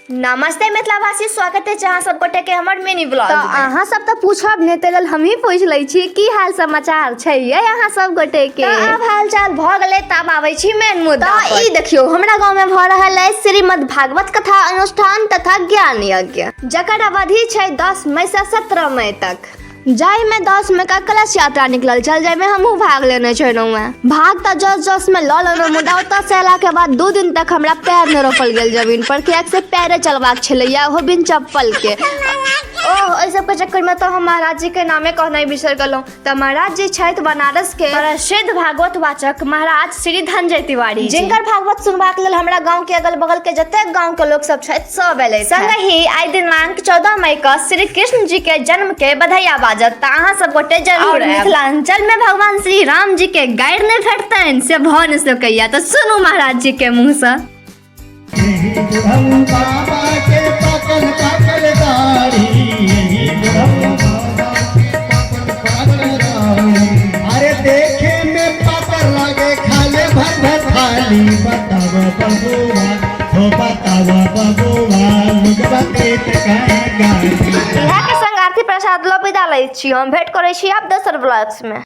नमस्ते मिथिलावासी, स्वागत है अहाँ सब गोटे के हमर मिनी ब्लॉग तऽ अहाँ सब तऽ पूछब नहि, ताहि लेल हमही पूछि लै छी, की हाल समाचार छै यै अहाँ सब गोटे के? तऽ आब हाल चाल भऽ गेलै, तब आबै छी मेन मुद्दा तऽ पर। ई देखियौ, हमरा गाँव में भऽ रहल अछि श्रीमद् भागवत कथा अनुष्ठान तथा ज्ञान यज्ञ, जकर अवधि छै 10 मई से 17 मई तक, जाहिमे 10 मई का कलश यात्रा निकलल छल, जाहिमे हमहूँ भाग लेने छलहुँ हेँ। भाग तऽ जस जसमे लऽ लेलहुँ, मुदा ओतऽसँ अयलाके बाद 2 दिन तक हमरा पैर नहि रोपल गेल जमीन पर, किएक से पैरे चलबाक छलैए, ओहो बिन चप्पलके। ओह, एहि सबके चक्करमे तऽ हम महाराज जी के नामे कहनाइ बिसरि गेलहुँ। तऽ महाराज जी छथि बनारस के प्रसिद्ध भागवत वाचक महाराज श्री धनजय तिवारी, जिनकर भागवत सुनबाक लेल हमरा गांव के अगल बगल के जतेक गांव के लोक सब छथि, सब एलै। संगहि आई दिनांक 14 मई के श्री कृष्ण जी के जन्म के बधैया बाजत, तऽ अहाँ सब गोटे जरूर और आयब। मिथिलांचल में भगवान श्री राम जी के गारि नहि भेटतनि से भऽ नहि सकैया। तऽ सुनू महाराज जी के मुँह से। बुढ़ऊ बाबा के पाकल पाकल दाढ़ी, बुढ़ऊ बाबा के पाकल पाकल दाढ़ी, अरे देखे में पातर लागे, खाले भर भर थाली। बताव बबुआ हो, बताव बबुआ, लुगवा देत काहे गाली। इएह के संग आरती प्रसाद लो विदा लै छी। हम भेंट करै छी आब दोसर ब्लॉग्स में।